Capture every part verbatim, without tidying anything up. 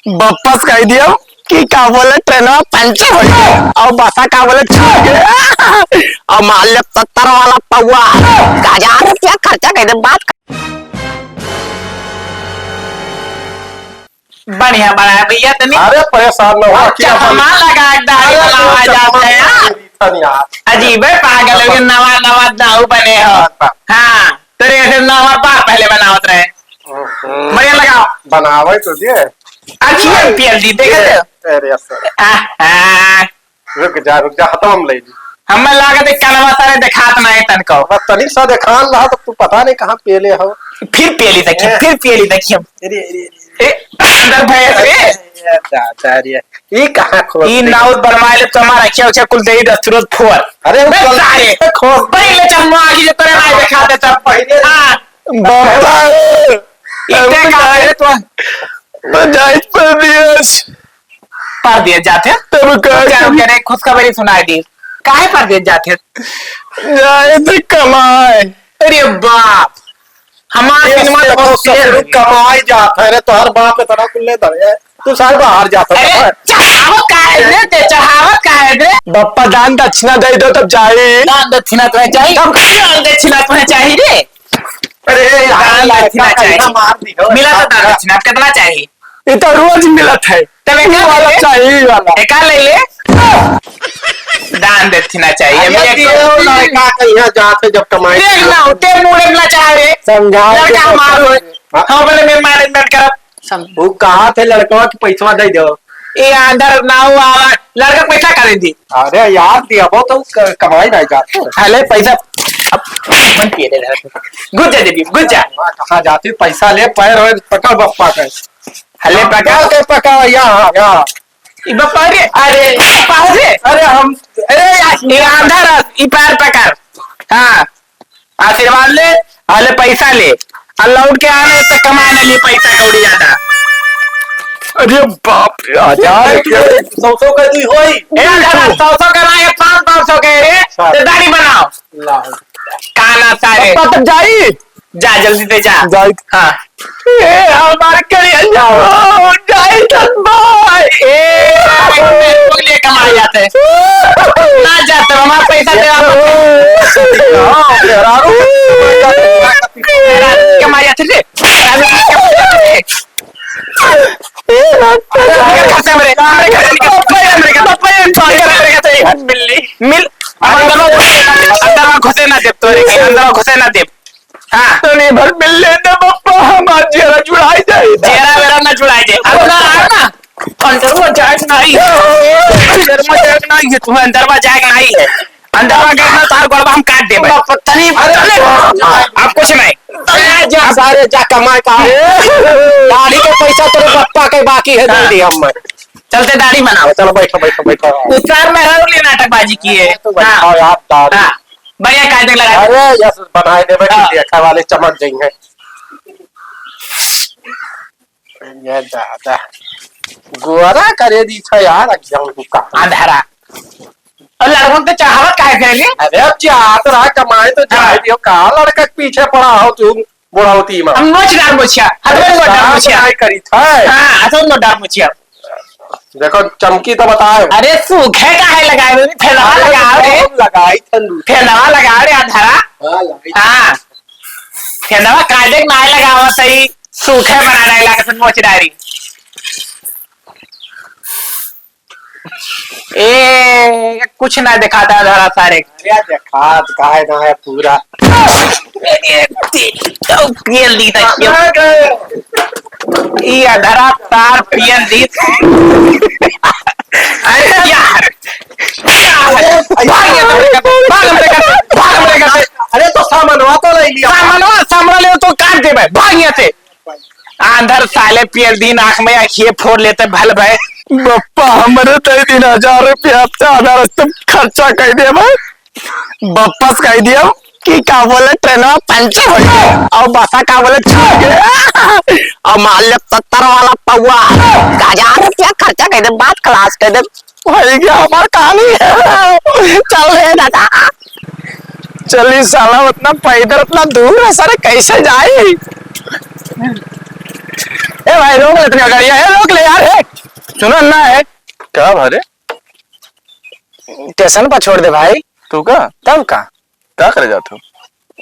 बप्पा से कहि दियो कि का बोले, ट्रेनवा पंचर होइ गए अउर बसा का बोले छूट गए। अउर मान ले सत्तर वाला पौवा, हजार रुपया खर्चा कहि दे, बात बढ़िया बनाया भैया तनी। अरे परेशान न हो, अच्छा, क्या हम बात? लगा के दाढ़ी अरे बनावा जाते हैं, हाँ। अजीब है, पागल है, नवा नवा दाऊ बने हो। हाँ, तेरे ऐसे ना हमारे बाप पहले बनावत रहे। हम्म। बढ़िया लगाओ। बनावे तो दे। अच्छी है पीएल जी, देखे थे? अरे सर। आहा। रुक जा, रुक जा, हथवा में ले ली। हमें लागत है कनवा सारे देखात ना है तनको। बस तनिक सा देखान रहा तो तू पता नहीं कहाँ पेले हो। फिर पेली देखिए, ए। फिर पेली देखिए। अरे, अरे, अरे। ए, अंदर भैंस रे। ए, दादा रे। ई कहाँ खोल ई दी? नाउर बनवाए ले तुम्हारा क्या, क्या कुल देही दस्तूर फोर। अरे, वो बे गलती सारे। से खोल दी। पहले चल माँ की जो तेरे नाई दिखा दे तब। पहले हाँ। बाबा। इतने का है तो। तो जाइत परदेस। परदेस जात है? तब का रुक जा, रुक जा, करी? एक खुशखबरी सुनाई दी। काहे परदेस जात है? जाइत है कमाए। अरे बाप, हमार ये सिनेमा तो देखो, बहुत तेज ससुर है। कमाए जात है रे, तोहर बाप इतना कुल ले दे। तू सारे बाहर जात है, अरे, बाहर। चढ़ावत काहे रे, ते चढ़ावत काहे रे? बप्पा दान दक्षिणा दे दो तब जाई। दान दक्षिणा तुम्हें चाहिए? तब दान दक्षिणा तुम्हें चाहिए रे? अरे यार, दान लड़का दक्षिणा चाहिए। कहीं मार दी हो। मिला तो दान दक्षिणा कितना चाहिए? ये तो रोज मिलत है। तब एक ये वाला ले ले। चाहिए, ये वाला। एक ले ले। दान दक्षिणा चाहिए। अरे भैया, दिए हो लड़का के यहाँ जात है जब कमाई देख ना, ते मुड़े ना चाह रहे। समझा लड़का के हमार हो। हाँ। हम अपने में management करब। सम-, वो कहा थे लड़कवा के पैसवा दे दो। ये अंदर ना हो आवा, लड़का पैसा करे दी। अरे यार, दिया वो तो क-, कमाई नहीं जाते। हले पैसा, अब मन पिए दे रहा है। घुस जा देवी, घुस जा। कहाँ जाती, पैसा ले, पैर वैर पकड़ बप्पा के। हले पकड़। के पकड़, यहाँ, यहाँ। ई बप्पा रे, अरे, ई बप्पा रे। अरे हम, अरे यार, ई आंधा रस, ई पैर पकड़। हाँ, आशीर्वाद ले, हले पैसा ले। आ लौट के आने तो कमा ले ली पैसा कौड़ी ज्यादा। अरे बाप रे, हजार अरे रुपया। तू सौ सौ का दुई होई। ए, हजार, सौ सौ का ना, ये पाँच, पाँच सौ के रे, हाँ। तो दाढ़ी बनाओ। ला। काना सारे। अब तब जाई। जा, जल्दी से जा। जाई। हाँ। ए, हमार करिया जाओ, जाई तब भाई। ए, भाई, मेरे को लिए कमाए जाते हैं। ना जाते, हमारा पैसा दे आप। हाँ, मेहरारू। कमाए जाते थे। मिल, मिल, अब अंदर में घुसे ना देब, अंदर में घुसे ना देब तोरे के, अंदर में घुसे ना देब। हाँ। तनी भर मिल लेना बप्पा, हमार जेरा जुड़ाई जाई। जेरा वेरा ना जुड़ाई जाई। अंदर आ ना। अंदर में जाए के नहीं है। अंदर में जाए के नहीं है। तुम्हें अंदर में जाए के नहीं है। अंदर में गए ना, तार गोड़वा हम काट देबे। बप्पा, तनी भर चले। अब कुछ नहीं। जा, जा, सारे जा, कमाए का। दाढ़ी के पैसा तोरे बप्पा के बाकी है, दे दी हम मैं। चलते दाढ़ी बनाओ। चलो, बैठो, बैठो, बैठो। उतार में है, उनने नाटकबाजी की है। तो बैठाओ हाँ। यार, दाढ़ी। हाँ। बढ़िया कायदे लगा। अरे, यस, बनाए देबे कि हाँ। देखा वाले चमक जाएंगे। ये दादा। गोरा करे दी था यार, एकदम का। अंधारा। और लड़कन तो चाहवत काहे करे रे? अरे, अब जात रहा कमाए तो जाए हाँ। दियो, का लड़का के पीछे पड़ा हो तू? बुढ़ौती में। हम नोच डार मुछिया, हथवा में नोच डार मुछिया। नहीं करी था। हाँ, हथवा में नोच डार मुछिया। देखो, चमकी तो बताओ। अरे, सूखे काहे लगाए रे? फेनवा अरे, लगाओ रे। हम लगाई थन। फेनवा लगाओ रे, अंधारा। हाँ, लगाई। हाँ। फेनवा काहे के नाय लगावा सही? सूखे बना डाला के नोच डारी। ए, कुछ ना दिखाता धरा सारे। अरे दिखात काहे ना है पूरा। अरे तेरी तो पीएल दी था क्यों? ई अधरा तार पीएल दी। अरे यार, क्या है? भाग यहाँ से, भाग यहाँ से, भाग यहाँ से। अरे तो सामानवा तो ले लिया। सामानवा, सामानवा ले तो काट देबे, भाग यहाँ से। आंधर साले पियल दिन आँख में आँखिए फोड़ लेते भल भय। बप्पा, हमरे दे दिन हजार रुपया हफ्ता आधा रास्ते खर्चा कर दे भाई। बप्पा से कह दिया कि का बोले, ट्रेनवा पंचर हो गया और बसा का बोले छूट गया। और मान ले सत्तर वाला पौवा, हजार रुपया खर्चा कर दे, बात खलास कर दे। वही क्या हमार कहानी है। चल रे दादा, चली साला, उतना पैदल उतना दूर है सर, कैसे जाई? ए भाई, रोक ले तनी गड़िया, ए, रोक ले यार, ए। सुनो ना, ए। का भा रे? स्टेशन पर छोड़ दे भाई। तू का? तब का? का करे जात हो?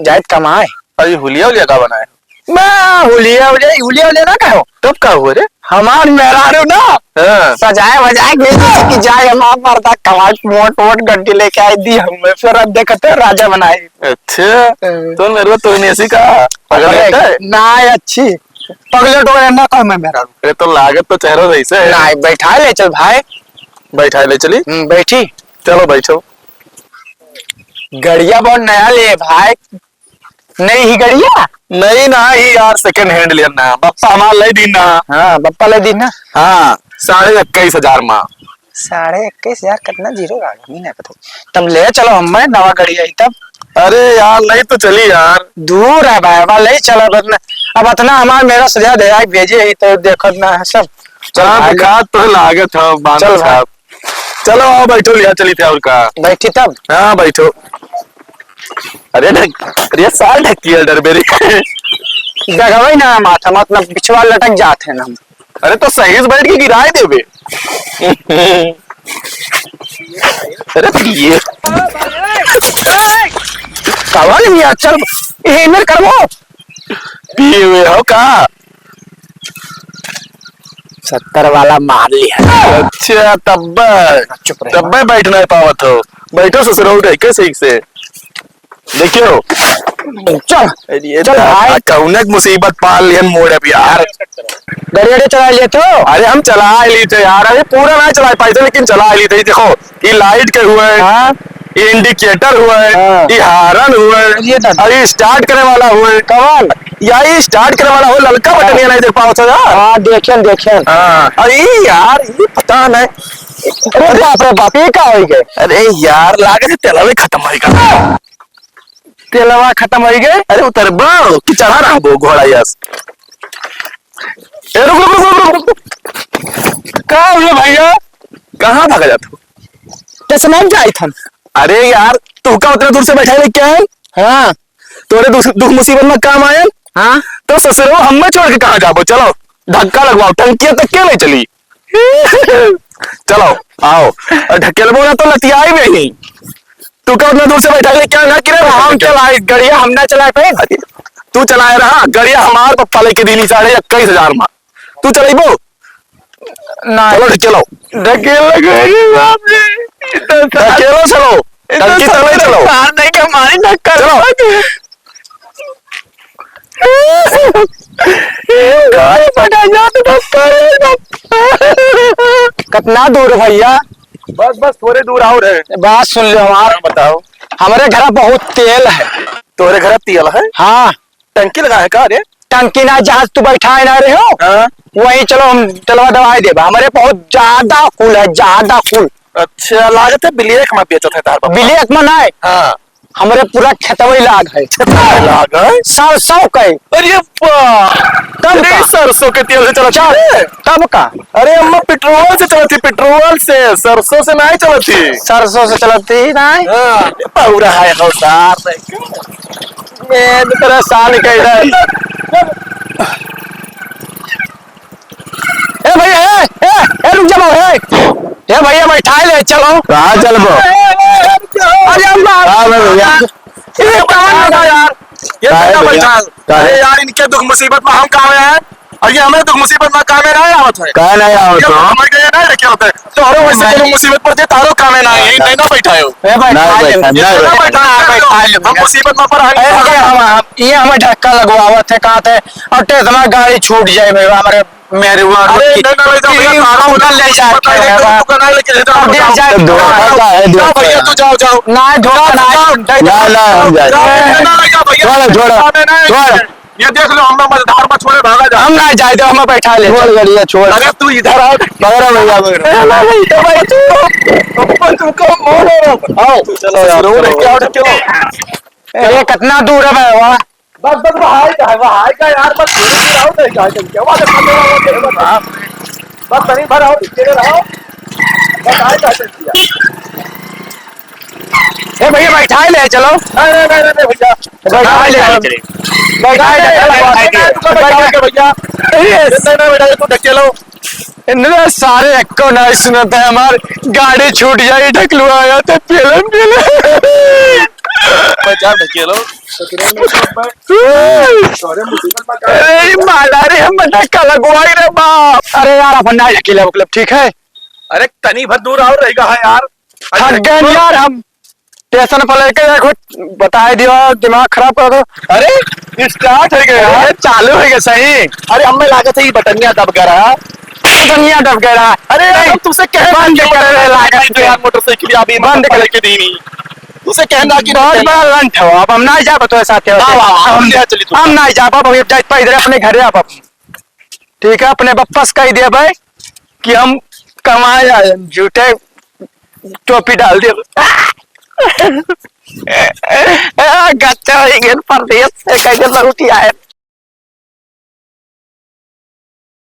जाइत कमाए। अरे हुलिया उलिया का बनाए? बा, हुलिया उलिया, हुलिया उलिया ना कहो। तब का हुआ रे? हमार मेहरारू ना, हाँ। सजाए बजाए के भेजे कि जाए हमार मर्दा कमाए, मोट मोट गड्डी लेके आई दी हमें, फिर अब देखते हैं राजा बनाए। अच्छा, हाँ। तो मेरे को तो नहीं ऐसी कहा, अगर अरे, रहता है? ना अच्छी, पगले टोले ना कहो मैं मेहरारू। अरे तो लागत तो चेहरा सही से है। ना, बैठा ले चल भाई। बैठा ले चली? हम्म, बैठी। चलो बैठो। गड़िया बहुत नया ले भाई। नई ही गड़िया? नई ना ही यार, second hand लिया ना। बप्पा हमार ले दी ना। हाँ, बप्पा ले दी ना। हाँ, साढ़े इक्कीस हजार मा। साढ़े इक्कीस हजार कितना जीरो आ गया, नहीं पता। तब ले चलो हमें नवा गड़िया ही तब। अरे यार, ले तो चली यार। दूर है भाई, अब ले चलो, अब इतना, अब इतना हमार मेरा सजा दे, आई भेजे ही तो देखो ना है सब। चल हाँ, भाई। दिखा तो लागत है, बांध चल भाई। साहब। चलो, आओ, बैठो, लिया चली थे और का। बैठी तब? हाँ, बैठो। अरे, ढक-, अरे, साल ढकी है डर मेरी। देखबै ना, माथा, मतलब, पिछवा लटक जात है ना। अरे, तो सही से बैठ के गिराए देबे। अरे, ये। कवर नहीं है, चल, ये मेरे करबो। पिए हुए हो का? सत्तर वाला मार लिया। अच्छा, तब्बे, चुप रहे। तब्बे बैठ नहीं पावत हो। बैठो ससुरऊ, रह के सही से। देखियो। चल, अरे चल दा-, भाई। कौने के मुसीबत पाल लियन मोड़ अब यार। गाड़ी, गाड़ी चला लिए तो? अरे हम चला ली थे यार, अरे पूरा ना चला पाए थे, लेकिन चला ली थे। देखो, ई लाइट के हुए, हाँ। ई इंडिकेटर हुए, हाँ। ई हारन हुए, ये तो और ई स्टार्ट करे वाला हुए। कौन? या ई स्टार्ट करे वाला हो, ललका बटन ये नहीं देख पाओ तो यार। हाँ, देखेन, देखेन। हाँ, और ई यार, ई पता नहीं। अरे बाप रे बाप, ये का हो गए? अरे यार, लागे से तेलवे खत्म हो गया। तेलवा खत्म हो गए? अरे उतरबो कि चढ़ा रहबो घोड़ा यस। ए, रुक, रुक, रुक, रुक, रुक। का हुआ भैया? कहाँ भागा जात हो? कैसे नाम क्या आई थन? अरे यार, तू का उतना दूर से बैठा है क्या है? हाँ। तोरे दुख, दुख मुसीबत में काम आयल? हाँ। तो ससुरो हमें छोड़ के कहाँ जाबो? चलो, धक्का लगवाओ, टंकिया तक के नहीं चली। चलो, आओ। और ढकेलबो ना तो लतियाई में ही। तू का उतना दूर से बैठा है, क्या ना किरे? हम चलाए, गड़िया हम ना चलाए पाए। अरे, तू चलाए रहा, गड़िया हमार पप्पा लेके दीनी साढ़े इक्कीस हजार मा। तू चलाइबो? ना। चलो, ढकेलो। ढकेल गए रे बाप रे। इतना सार-, ढकेलो, चलो। इतना टंकी तले सार चलो। सार नहीं के हमारी धक्का चलो। लगा दे। गाड़ी पटा जात बप्पा रे बप्पा। कितना दूर है भैया? बस, बस थोड़े दूर और है। बात सुन लो हमार। हाँ, बताओ। हमारे घर बहुत तेल है। तोरे घर तेल है? हाँ। टंकी लगा है का रे? टंकी ना, जहाँ तू बैठा है ना रहे हो, हाँ। वहीं चलो, हम तेलवा दवाई देबा। हमारे बहुत ज्यादा फूल है, ज्यादा फूल। अच्छा, लागत है ब्लैक में बेचत है तार बाप। ब्लैक में ना है। हाँ। हमरे पूरा खेतवई लाग है। खेतवई लाग है? सरसों के। अरे बा! तब अरे का? सरसों के तेल से चलत चल, है? तब का? अरे अम्मा, पेट्रोल से चलत थी, पेट्रोल से, सरसों से नहीं चलत थी। सरसों से चलत थी, नहीं? हाँ, ये पौरा है, हो सार है। ये तो तेरा साल कह रहा है। ए भैया, ए, ए, ए, रुक जा बाबू, ए। ए भैया, बैठा ले, चलो। कहाँ चलबो? ए, ए, ए, रुक जा। अरे अम्मा। हाँ, मैं भैया। ये कहाँ लगा यार? ये काहे भैया भैया? बैठा? काहे? अरे यार, इनके दुख मुसीबत में हम काम आए हैं, और ये हमें दुख मुसीबत में काम में नहीं आवत है। काहे नहीं आवत ये हो? हमारे के ये नहीं रखे होते। तो हरो वैसे मैं कोनो मुसीबत पर दे, तारो काम में नहीं, नहीं, नहीं ना बैठा हो। ए भाई, नहीं खा ले। बैठा, नहीं ये बैठा। ना बैठा, ना बैठा। हम मुसीबत में पर हम ए, ये हम, हम, ये हमें धक्का लगवावत है, कहा थे, और टेसना गाड़ी छूट जाए, मेरे, हमारे मेहरुआ अरे, की नहीं, नहीं, नहीं, नहीं, ये नहीं, कौन नहीं, कर ले नहीं, जाके नहीं, है, नहीं, बा? नहीं, नहीं, नहीं, नहीं, अब दिल नहीं, जाए। नहीं, धोखा का है, नहीं, धोखा भैया, का। तू जाओ, जाओ। ना, धोखा जाओ, ना। जाओ, ना, ना, ना, ना, भैया, छोड़ा, छोड़ा, ना, ना, छोड़ा। ये देख लो, हम लोग मझधार में छोड़े भागा जा। हम ना जाए, तो हमें बैठा ले। छोड़ गड़िया, छोड़। अरे, तू इधर आओ। पकड़ो भैया, पकड़ो। ए, भाई, तो भाई, तू, अपन तुमको मारो। आओ। चलो यार, चलो। क्या हो, चलो। अरे, कितना दूर है भाई, वहाँ? बस, बस, वहाँ आएगा, वहाँ आएगा यार, बस थोड़ी देर और नहीं जाए, क्या हुआ? बस, बस, बस, बस, बस, बस, बस, तनी भर और धीरे रहो। बस आएगा, चल दिया। ए भैया, बैठाए ले चलो। नहीं, नहीं, नहीं, नहीं, भैया। बैठाए ले चलो। बैठाए ले चलो। भैया। नहीं, नहीं, भैया, तू ढकेलो। इनमें सारे एक्को नहीं सुनते हैं, हमार गाड़ी छूट जाई, ढकलुआ आया तो पेलन, पेलन। बचा ढकेलो। अरे माला रे, हम बता का लगवाई रे बाप। अरे यार, अपन ना ढकेला, मतलब, ठीक है? अरे, तनी भर दूर और रहेगा, हाँ यार। थक गए यार हम। स्टेशन पर लेके जाए, कुछ बताए दियो, दिमाग खराब कर दो। अरे, स्टार्ट हो गया। अरे, चालू हो गया सही। अरे, हमें लागत है, ये बटनिया दब गया रहा। बटनिया दब गया रहा। अरे, यार, हम तुमसे कहे बंद कर रहे, लागत है। यार, मोटरसाइकिल अभी बंद कर। के दी नहीं। तुमसे कहना कि बहुत बड़ा लंठ हो, अब हम ना जाब तो साथे। वाह, वाह, वाह, हम हम ले चली तू। हम ना जाब, अब हम जाए पैदल अपने घरे अब। ठीक है, अपने बप्पा से कह दिया भाई कि हम कमाए आए, झूठे टोपी डाल दिया। गत्ते हो गए परदेश से, कह के लौट आए।